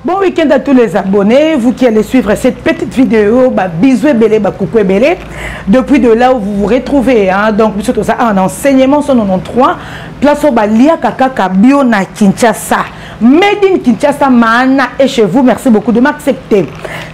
Bon week-end à tous les abonnés, vous qui allez suivre cette petite vidéo, bah, bisous ebele, bah, coucou ebele, depuis de là où vous vous retrouvez, hein, donc surtout ça, en enseignement 193, place oyo baliaka kaka bio na Kinshasa, made in Kinshasa, maana et chez vous, merci beaucoup de m'accepter.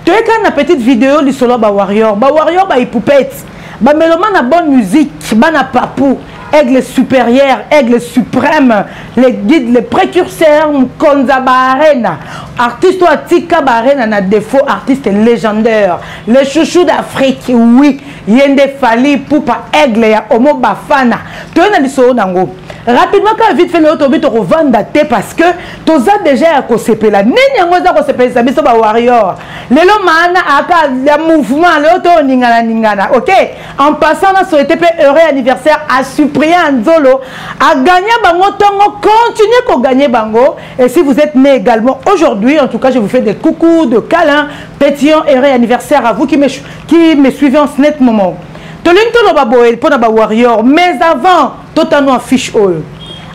Toyeka na petite vidéo, lisolo ba warrior, ba warrior ba ipupette, ba mélomane na bonne musique, bana papou, aigle supérieur, aigle suprême, les guides, les précurseurs, Mkonza Barena, artiste oyo atika Barena na défaut, artiste légendaire, le chouchou d'Afrique, oui, yende Fally Ipupa, aigle ya Omo Bafana. Toye na lisolo nango. Rapidement kaka vite fait lelo tobi tokovanda te parce que toza déjà ya kosepela. Nini yango eza kosepelisa biso ba warrior? Lelo maana aka ya mouvement lelo to ningana ningana, OK? En passant na souhaiter pe heureux anniversaire à Cyprien Nzolo, a gagné bango tongo, continuez ko gagner bango. Et si vous êtes né également aujourd'hui, en tout cas je vous fais des coucous, de câlins, pétillants, heureux anniversaire à vous qui me suivez en ce net moment. Tolingi toloba boye mpona ba warrior, mais avant totano affiche oyo.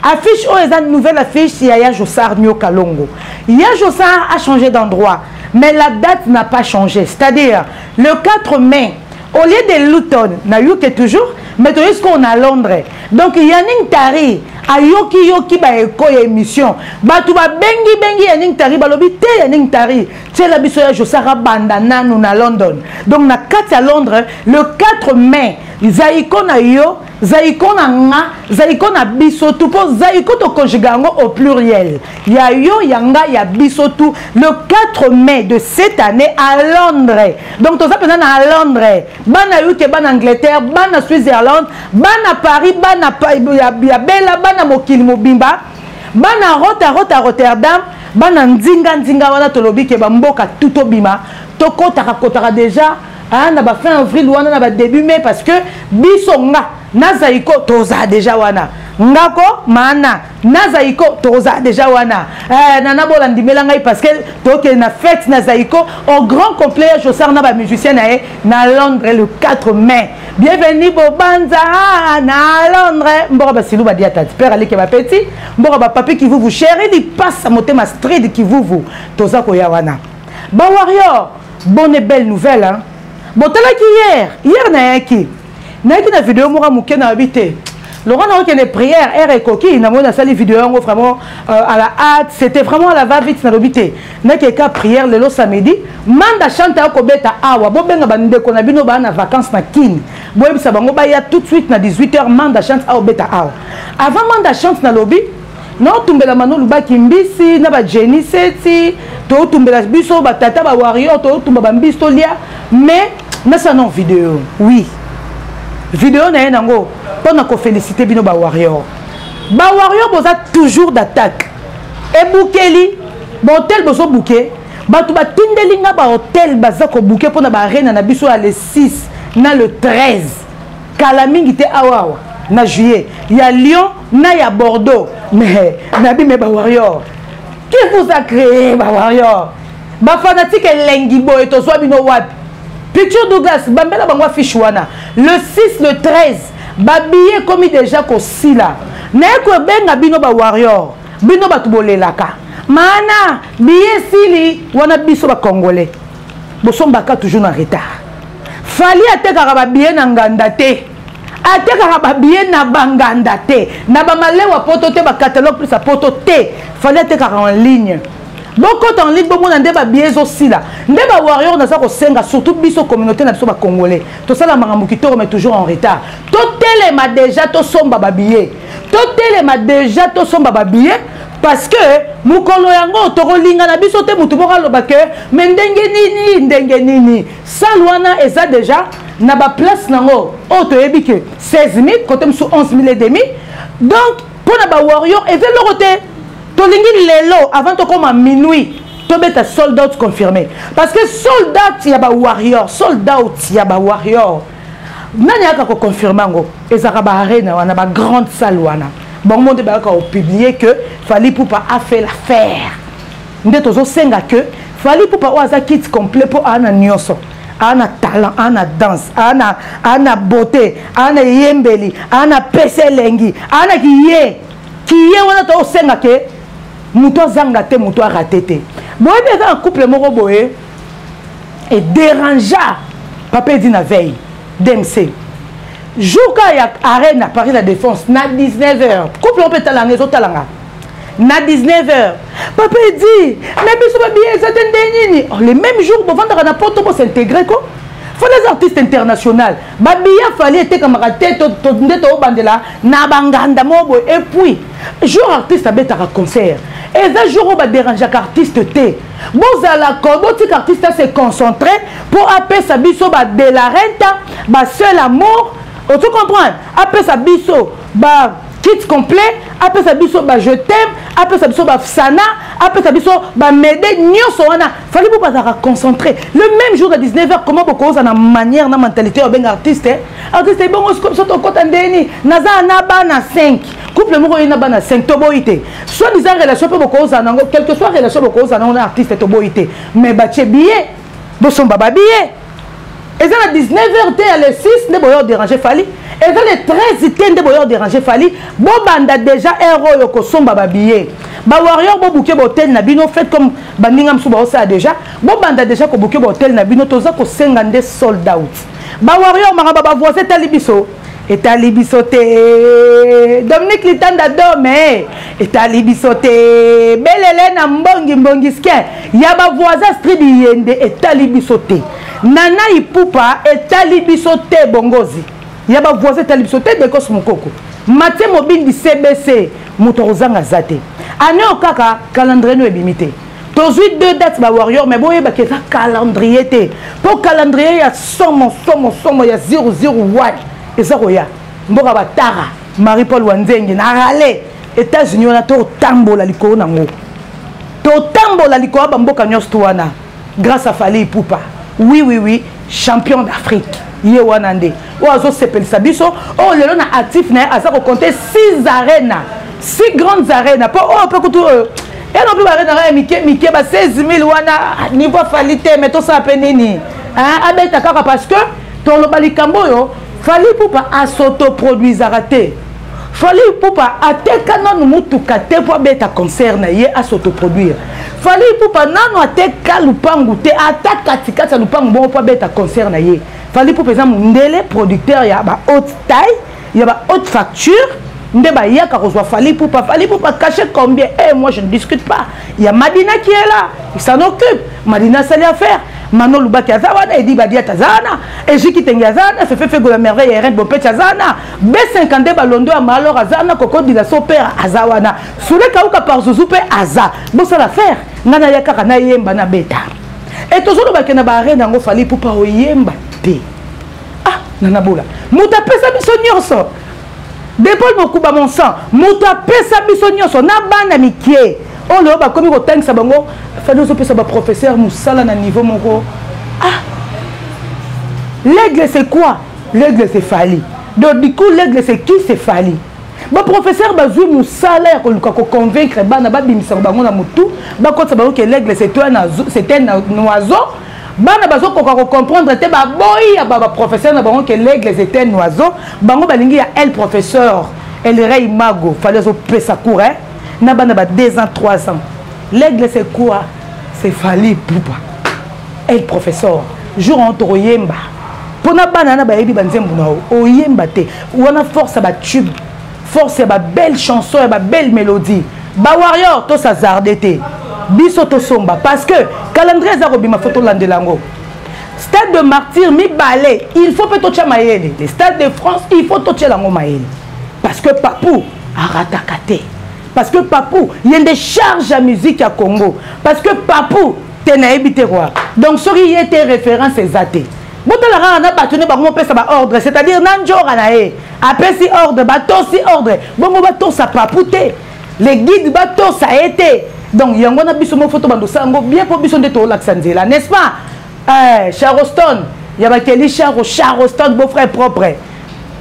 Affiche oyo eza nouvelle affiche ya Ya Jossart Nyoka Longo. Ya Jossart a changé d'endroit, mais la date n'a pas changé, c'est-à-dire le 4 mai au lieu de Luton na UK toujours, mais toyei qu'on à Londres. Donc Yannick Tari ayoki yoki ba écho ya émission, bato babengi bengi Yannick Tari, balobi te Yannick Tari tiela biso ya Jossart banda nanu na London. Donc na kati ya Londres le 4 mai, zaiko na yo, zaiko na nga, zaiko na biso tu, po zaiko to conjuguer yango au pluriel, ya yo, ya nga, ya biso tu, le 4 mai de cette année à Londres. Donc toza mpenza na Londres, bana UK, bana Angleterre, bana Switzerland, bana Paris, bana ya Bela, bana mokili mobimba, bana rota rota Rotterdam, bana nzinga nzinga wana. Tolobi ke bamboka tu tobima, tokotaka kotaka déjà, ah, na ba fin avril wana, na ba début mai, parce que biso nga na zaiko toza déjà wana. Ngako mana na zaiko toza déjà wana. Nana bola ndimela ngai, parce que tokende na fête na zaiko au grand complet ya Jossart na bamusicien na ye na Londres le 4 mai. Bienvenue bobanza na Londres, mboka basilu badiatati père aleke bapeti, mboka bapapi Kivuvu, chéri lipasa motema Street Kivuvu. Toza koya wana bawarrior. Bonne et belle nouvelle, hein? Botalaki hier, hier nayaki na video moko moke na yebi te. Laurent naokende prière, heure ekoki, namoni nasali video yango vraiment à la hâte, c'était vraiment à la va vite. Nalobi te, nakeka prière lelo samedi. Manda Chante akobeta awa. Bobenga bandeko na bino baa na vacances na Kini, boyebisa bango baya tout de suite na 18h. Manda Chante aobeta awa. Avant Manda Chante, nalobi naotumbela Mano Lubaki mbisi na bajeni seti, tootumbela biso batata bawarrior, tootumba bambisi tolia. Mais nasala non video, oui, video na ye nango mpona koféliciter bino bawarrior. Bawarrior boza toujours d'attaque. Ebukeli bahotel, bozobuke bato batindeli nga bahotel, baza kobuke mpona baarena na biso ya le 6 na le 13, kala mingi te awa awa na juillet, ya Lyon na ya Bordeaux. Mais nabi, me bawarrior, qui vous a créé bawarrior, bafanatike elengi boye, tozwa bino wapi? Picture Douglas bambela bango affiche wana le 6, le 13. Babillet ekomi déjà kosila. Naye kobenga bino bawarrior, bino bato bolelaka mana billet esili wana. Biso bacongolais bosombaka toujours na retard. Fally atekaka babillet na nganda te, atekaka babillet na banganda te, na bamalewa poto te, bacatalogue plus ya poto te. Fally atekaka en ligne. Bokota en ligne, bomona nde babillet ezosila. Nde bawarrior naza kosenga, surtout biso communauté na biso bacongolais, tosala makambo kitoko mais toujours en retard. Totelema déjà, tosomba babillet, totelema déjà, tosomba babillet, parce que mokolo yango tokolinga na biso te motu moko aloba ke me ndenge nini, ndenge nini. Salle wana eza déjà na baplace nango oyo toyebi ke 16 000, kote mosusu 11 000 et demi. Donc mpo na bawarrior eza eloko te. Tolingi lelo avant tokóma minuit tobeta sold out confirmé, parce que sold out ya bawarrior, sold out ya bawarrior, nani ayaka koconfirme yango? Ezalaka baarena wana, bagrande salle wana, bango nde bayaka kopublier que Fally Ipupa a fait l'affaire. Nde tozosenga que Fally Ipupa oyo aza kit complet, mpo aa na nyonso, aa na talent, aa na danse, aa na beauté, aa na eyembeli, aa na pese elengi, aa na kiye kiye wana. Tozosenga ke Moto azanga te, moto arate te. Boyebi eza na couple moko boye ederangea papa Edi na veille DMC. Jour ka ya arène à Paris la Défense na 19h. Couple on peut talanga ezotalanga. Na 19h. Papa Edi, mais biso ba billets eza te nde nini? Oh, le même jour bovandaka na poto bo s'intégrer ko. Faut les artistes internationaux. Ba billets Fally etekamaka te to nde to bandela na banganda moko boye. Et puis jour artiste abetaka concert eza jour oyo baderangeaka artiste te. Bozala ko botika artiste ase concentrer mpo apesa biso ba de la renta, ba seul amour, ozo comprendre, apesa biso ba kit complet, apesa biso ba je t'aime, apesa biso ba fsana, apesa biso ba mede nyonso wana. Fally Ipupa azalaka concentré le même jour à 19h. Comment bokoza na manière na mentalité obenga artiste, eh? Artiste ebongo sikoyo biso tokota ndeni naza na bana 5, couple moko ye na bana 5, toboyi te. Soit disant relation mpe bokoza nango, quelque soit relation bokoza nango na artiste, toboyi te, mais batie billet, bosomba ba billet. Eza na 19h te ya le 6 nde boyo déranger Fally, eza le 13 te nde boyo déranger Fally. Bobanda déjà heure oyo kosomba ba billet. Ba warrior, bobuke ba hôtel na bino, faites comme baninga mosusu baosala déjà, bobanda déjà kobuke ba hôtel na bino. Toza kosenga nde sold out. Ba warrior, makambo ba voisin etali biso, etali biso te. Dominique Litanda Dome, etali biso te. Belele na mbongi mbongi skin ya ba voisin Astrid Yende, etali biso te. Nana Ipupa, etali biso te. Bongozi ya ba voisin etali biso te. Dekos Mokoko, Matie Mobindi, CBC, moto akozanga aza te. Ane oyo kaka calendrier no ebimi te, tozwi deux dates ba warrior, mais boyebaki eza calendrier te, mpo calendrier ya somo somo somo ya 001 eza koya. Mboka batara Marie Paul Wanzenge na rale États-Unis wana, totambola likolo nango, totambola likolo ya bamboka nyonso to wana grâce à Fally Ipupa. Oui, oui, oui, champion d'Afrique, ye wana nde oyo azosepelisa biso. Oyo lelo na actif na ye aza kocompter 6 arena, 6 grandes arena, mpo oyo mpe kutu oyo eno mpe baarena ya mike mike ba 16 000 wana, niveau Fally te. Mais tosala mpe nini? Abeta kaka, parce que toloba likambo oyo, Fally Ipupa asautoproduisaka te. Fally Ipupa ateka nanu mutuka te mpo abeta concert na ye asautoproduire. Fally Ipupa nanu ateka lupangu te, ata katikati ya lupangu bongo, mpo abeta concert na ye. Fally Ipupa eza mondele producteur ya ba haute taille, ya ba haute facture nde bayaka kozwa Fally Ipupa. Fally Ipupa caché combien? Eh, moi je ne discute pas. Il y a Madina qui est là, il s'en occupe. Madina asali affaire. Mano Lubaki aza wana, Edi Badiat aza wana, Ejiki Tengi aza wana, Fefe Fegola Merveille, Eren Bompeti aza wana, B52 Balondo ya Malor aza wana, Koko Dila Sopera aza wana, Sule Kauka par Zuzu mpe aza. Bosala affaire, ngai naya kaka nayemba na beta. E tozolobake na baarene yango, Fally Ipupa oyemba te. Ah, nana bola, moto apesa biso nyonso. De Paul Mokuba, mon sang, moto apesa biso nyonso na bana mikie oyo lelo bakomi kotangisa bango. Fally ozopesa baprofesseur mosala na niveau moko. Ah, l'aigle c'est quoi? L'aigle, c'est Fally. Donc du coup, l'aigle, c'est qui? C'est Fally. Baprofesseur bazwi mosala ya koluka koconvaincre bana, babimisaka bango na motu, bakotisa bango ke l'aigle, c'est un oiseau. Bana bazokoka kocomprendre te, baboyi ya baprofesseur na bango ke l'aigle, c'est un oiseau. Bango balingi ya el professeur El Rey Mago. Fally azopesa cours, eh? Na bana ba 2 ans, 3 ans. L'aigle, c'est quoi? C'est Fally Ipupa, el professeur. Jour on tokoyemba mpona bana wana bayebi banzembo na yo, oyemba te wana. Force ya batube, force ya babelle chanson, ya babelle mélodie. Bawarrior, tosazarde te, biso tosomba, parce que calendrier eza kobima, fo tolandela yango. Stade de Martyr mibale, il faut mpe totya mayele. Le Stade de France, il faut totyela yango mayele, parce que Papu arataka te, parce que Papu ye nde charge ya musique ya Congo, parce que Papu te nayebi te quoi. Donc soki ye te, référence eza te. Botala kaka na bato nde bango mopesa baordre, c'est-à-dire na njora na ye apesi ordre, batosi ordre bongo, batosa Papu te, les guides batosa ye te. Donc yango wana biso moko fo tobanda osala yango bien, mpo biso nde toolakisa nzela, n'est-ce pas? Eh, Charoston ya bakeli, Charo, Charoston, beau frère propre,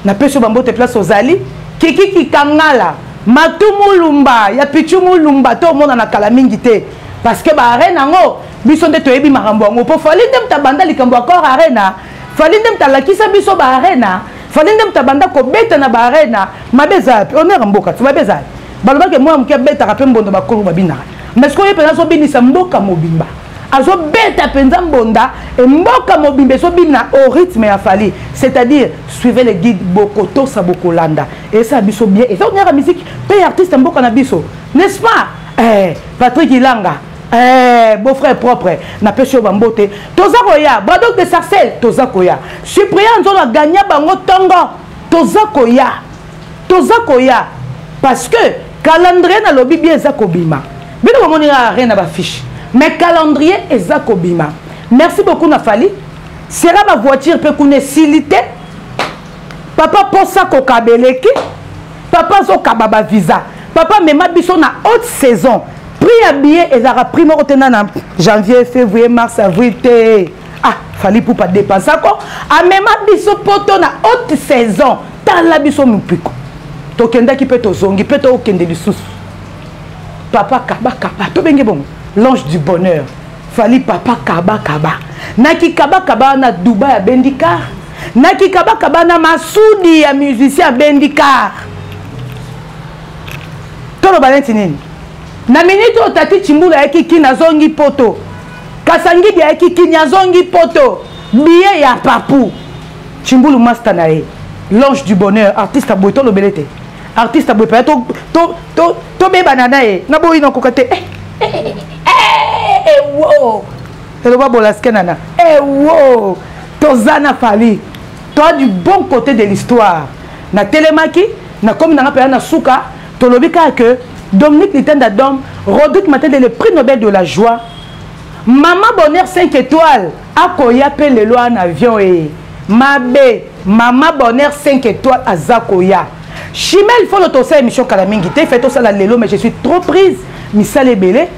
napesi yo bambote place ozali. Kiki Kikangala, Matu Mulumba ya Pichu Mulumba, to omonana kala mingi te, parce que baarene yango biso nde toyebi makambo yango, mpo Fally nde moto abanda likambo ya Accor Arena, Fally nde moto alakisa biso baarena, Fally nde moto abanda kobeta na baarena. Mabe eza yapi? Honneur mboka ti mabe eza yapi? Balobaki mwana moke abetaka mpe mbondo bakolo babinaka. Mais sikoyo ye mpenza azobinisa mboka mobimba. Azobeta mpenza mbonda e mboka mobimba ezobina au rythme ya Fally. C'est-à-dire suivez le guide bokotosa bokolanda. Esala biso bien. Eza onyaka musique mpe ya artiste mboka na biso. N'est-ce pas? Eh, Patrick Ilanga. Eh, beau-frère propre napesi yo bambote toza koya bradok de sarcelle toza koya cyprien nzolo agagna bango ntongo toza koya toza koya parce que calendrier nalobi bien eza kobima bino bomoni kaka rien na bafiche mais calendrier eza kobima. Merci beaucoup na Fally sera bavoiture mpe kuna esili te. Papa posa kokaba eleki, papa azokaba bavisa, papa amema biso na haute saison. Prix ya billet ezalaka prix moko te na janvier, février, mars, avril te. Ah, Fally Ipupa dépensako amema biso poto na haute saison. Tala biso mopiko tokendaki mpe tozongi mpe tokende lisusu. Papa kaba kaba, tobenge bongo l'ange du bonheur. Fally papa kaba kaba na kikaba kaba na Dubai abendi car, na kikaba kaba na Masudi ya musicien abendi car. Toloba neti nini na minute oyo? Tati Chimbula ayaki kini azongi poto, Kasangidi ayaki kini azongi poto, billet ya Papu Chimbulu master na ye l'ange du bonheur. Artiste aboye tolobele te, artiste aboye paya tobebana na ye naboyi nakoka te. Ewo eloba bolaske nana ewo toza na Fally, toi du bon côté de l'histoire. Natelemaki nakomi nanga mpenza na suka. Tolobi kaka que Dominique Litenda Dom, Rodrigue Matende, le prix Nobel de la joie, Mama Bonheur 5 étoiles akoya mpe lelo wana avion e mabe. Mama Bonheur 5 étoiles aza koya. Chimel Folo, tosala émission kala mingi te, fait tosala lelo, mais je suis trop prise, misala ebele.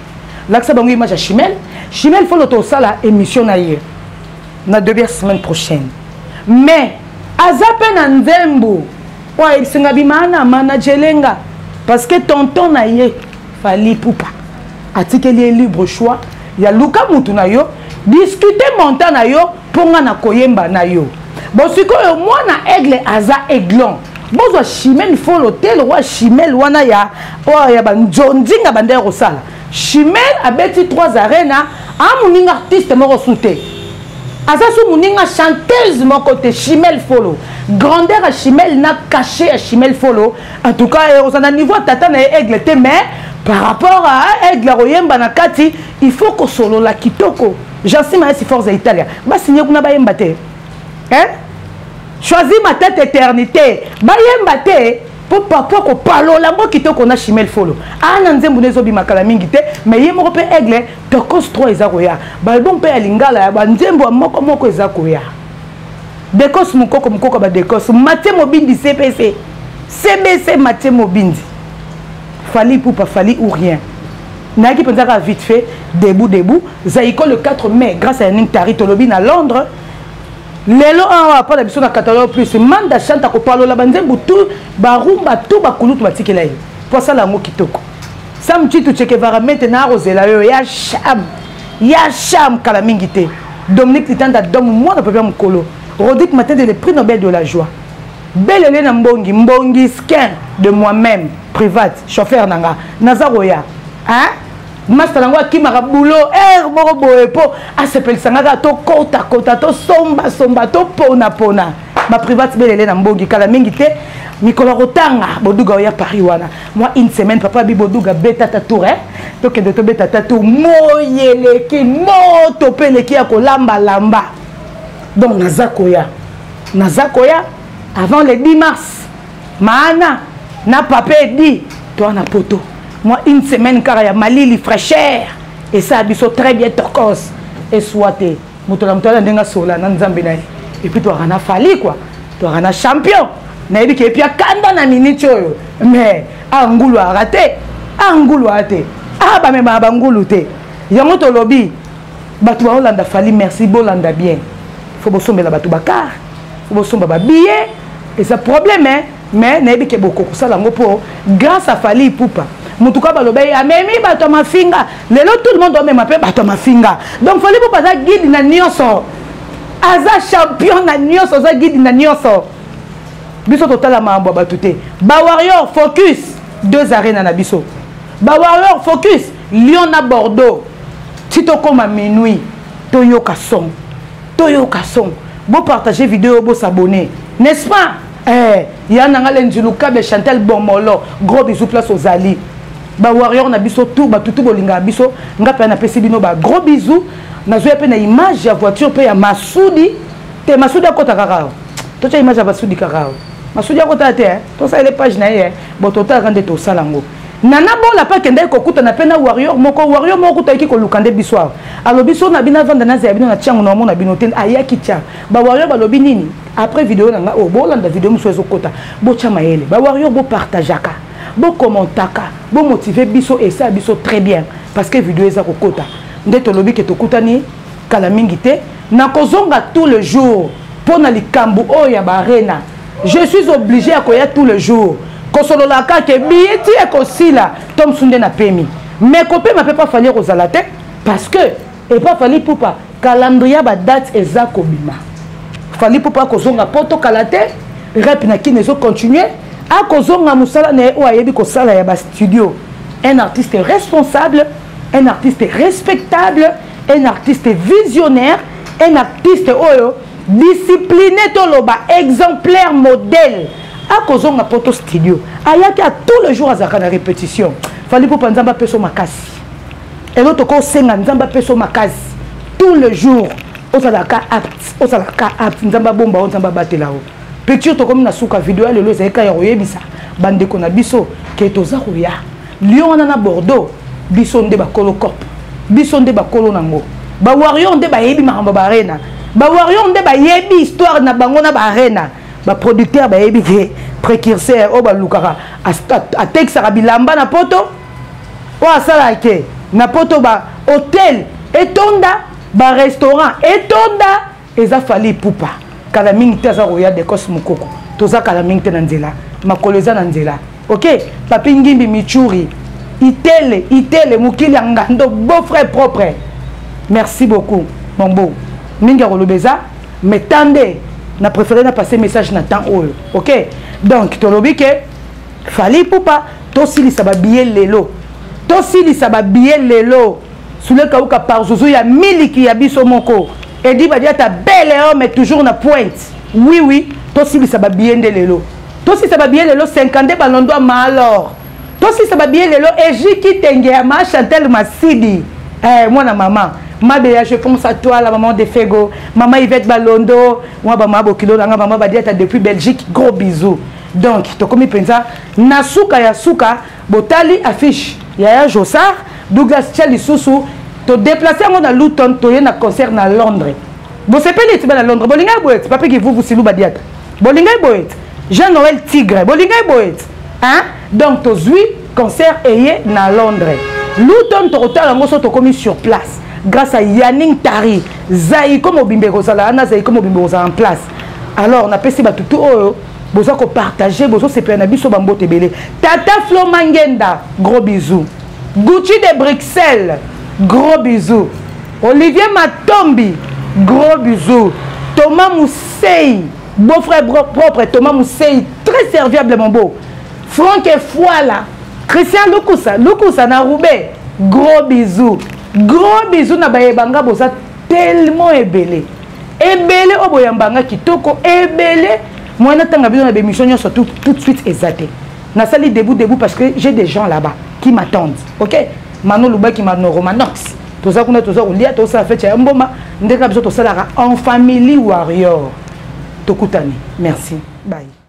Lakisa bango image ya Chimel. Chimel Folo, tosala émission na ye na début ya semaine prochaine, mais aza mpe na nzembo oyo ayebisinga bima na managelenga parce que tonton na ye Fally Ipupa atikeli ye libre choix ya luka mutu na yo, discute montant na yo mpo nga na koyemba na yo. Bon, sikoyo mwana aigle aza aiglon. Bozwa Chimel Folo te, lokwa Chimel wana ya oyo ya banzonzinga banda ya kosala. Chimel abeti 3 arena, amoninga artiste moko su te, aza su moninga chanteuse moko te. Chimel Folo, grandeur ya Chimel na cachet ya Chimel Folo, en tout cas oza na niveau ya tata na ye aigle te, mais par rapport à aigle akoyemba na kati. Il faut kosolola kitoko. Jansi Maesi, Force ya Italia, basinye kuna bayemba te, hein? Choisis ma tête éternité bayemba te mpo papa kopalola yango kitoko na Chimel Folo. Ana nzembo nde ezobima kala mingi te, mais ye moko mpe aigle tokos 3 eza koya, baalbum mpe ya lingala ya banzembo ya moko moko eza koya. Dekos mokoko mokoko badekos Matie Mobindi CPC CBC Matie Mobindi. Fally Ipupa, Fally ou rien. Nayaki mpenza kaka vite fait, debout debout. Zaiko le 4 mai grâce à Yaning Tari. Tolobi na Londres lelo awa mpo na biso na catalogue plus manda chante akopalola banzembo tu barumba tu bakulutu batikela ye mpo asala yango kitoko. Sam Chitu Chekevara mete na akozela yo ya sham ya sham kala mingi te. Dominique Litanda Dom, mwana papa mokolo Rodrigue Matende, le prix Nobel de la joie. Belele na mbongi mbongi skin de moi-même private chauffeur na nga naza koya, hein? Master yango akimaka boulot aire moko boye mpo asepelisa nga kaka tokotakota tosombasomba toponapona baprivate. Belele na mbongi kala mingi te, mikolo ya kotanga boduga oya Paris wana mwa une semaine. Papa bi boduga beta ta tour, eh? Tokende tobeta ta tour, moi eleki moto mpe eleki ya kolambalamba. Donc naza koya, naza koya avant le 10 mars. Maana na papa edi toa na poto mwa une semaine kaka ya malili, fraîcheur esala biso très bien. Tokos eswa te, moto na moto ala ndenge asola na nzambe na ye. Et puis toaka na Fally quoi, toaka na champion. Nayebi ke epi akanda na miniti oyo, mais angulu aka te, angulu aka te, a bamemaka bangulu te. Yango tolobi bato baolanda Fally, merci, bolanda bien. Fo bosombela bato bacar, fo bosomba babillet, eza problème, hein? Mais nayebi ke bokokosala yango mpo grâce à Fally Ipupa. Motuka baloba ye amemi bato ya mafinga, lelo tout le monde omema mpe bato ya mafinga. Donc Fally Ipupa aza guide na nyonso, aza champion na nyonso, aza guide na nyonso. Biso totala makambo ya bato te. Bawarrior focus. Deux arena na biso. Ba Warrior focus Lyon na Bordeaux. Ti tokoma minuit toyoka son. Toyoka son. Bo partager vidéo, bo s'abonner. N'est-ce pas? Eh, ya nanga le nzulukabe Chantal Bomolo, gros bisous place aux Ali. Ba warrior na biso tout, ba tutu bolinga biso, nga pe na pesi bino ba gros bisous. Nazoya pe na image ya voiture pe ya Masudi. Te Masudi akota kaka. Totia image ya Masudi kaka. Masudi akota te, hein. Tosalela page na ye, bon totalaka nde tosala yango. Nana Bola mpe akendaki kokutana mpe na warrior moko, warrior moko kutu ayaki koluka nde biso awa. Alobi so na bino avanda nazela bino na tiango na omona bino te, ayaki tia. Ba warrior balobi nini? Après video na nga oyo, bolanda video mosusu ezokota, botya mayele. Ba warrior bo partageaka, bo commentaka, bo motiver biso et ça biso très bien parce que video eza kokota. Nde tolobi ke tokutani kala mingi te, nakozonga tout le jour mpo na likambo oyo ya ba arena. Je suis obligé ya koya tout le jour kosolola kaka billet ti ekosila to mosusu nde napemi, mais kopema mpe pa Fally ekozala te parce que epa Fally Ipupa calendrier ba date eza kobima. Fally Ipupa akozonga poto kala te, rep na kini ezo continuer, akozonga mosala na ye oyo ayebi kosala ya ba studio. Un artiste responsable, un artiste respectable, un artiste visionnaire, un artiste oyo discipliné, toloba exemplaire, modèle. Akozonga poto studio, ayaki à tous les jours azalaka na répétition. Fally Ipupa nzambe apeso makasi, elo tokosenga nzambe apeso makasi tous les jours, ozalaka apte, ozalaka apte, nzambe abomba o, nzambe abatela o. Picture tokomi na suka video ya lelo ezalaki ya koyebisa bandeko na biso ke toza koya Lyon wana na Bordeaux, biso nde bakolo cop, biso nde bakolo nango. Ba warrior nde bayebi makambo ba arena, ba warrior nde bayebi histoire na bango na ba arena. Ba producteur bayebi ke précurseur oyo balukaka atekisaka bilamba na poto, oyo asalaka ke na poto ba hôtel etonda, ba restaurant etonda, eza Fally Ipupa. Kala mingi te aza koya Dekos Mokoko, toza kala mingi te na nzela, makolo eza na nzela. Ok, Papi Ngimbi Michuri, Itele, Itele, mokili ya ngando, beau frère propre. Merci beaucoup, mon beau. Mingi ya koloba eza, mais tande, na préféré na passer message na temps oyo. Ok, donc tolobi ke Fally Ipupa tosilisa ba billet lelo. Tosilisa ba billet lelo. Soule kauka par zuzu ya miliki ya biso moko. Edi Badiata bel homme toujours na pointe. Oui oui, tosilisa ba billet nde lelo. Tosilisa ba billet lelo 52 balondo ma alors. Tosilisa ba billet lelo Ejiki Tenge ya ma Chantal Masidi. Eh mwana mama. Mabeya, je pense à toi, la maman de Fego, maman Yvette Balondo, moi maman Bokilo nanga maman Badiata depuis Belgique, gros bisous. Donc, tokomi penza na suka ya suka botali affiche yaya Jossar Douglas Tia lisusu to déplacer yango na Luton, toye na concert na Londres. Bosepeli eti na Londres, bolingai boye papi Kivuvu Silu Badiata. Bolingai boye Jean Noël Tigre, bolingai boye hein? Donc tozui concert eye na Londres. Luton tokotala yango so tokomi sur place grâce à Yannick Tari. Zaiko mobimbe kozala na Zaiko mobimbe kozala en place. Alors napesi bato tout oyo boza ko partager, bozo sepela na biso bambote ebele. Tata Flo Mangenda, gros bisous. Gucci de Bruxelles, gros bisous. Olivier Matombi, gros bisous. Thomas Moussey, beau-frère propre, Thomas Moussey, très serviable mon beau. Franck Efouala, Christian Lukusa, Lukusa na Roubaix, gros bisous. Gros bisous na bayebanga boza tellement ebele. Ebele oyo boyambanga kitoko, ebele. Moi natanga bino na bémission nyonso tout, tout de suite ezate. Nasali debout debout parce que j'ai des gens là-bas qui m'attendent. OK? Mano Lubaki Mano Romanox. Toza kuna toza kolia tosala fête ya mboma ndeka biso tosalaka en family warrior. Tokutani. Merci. Bye.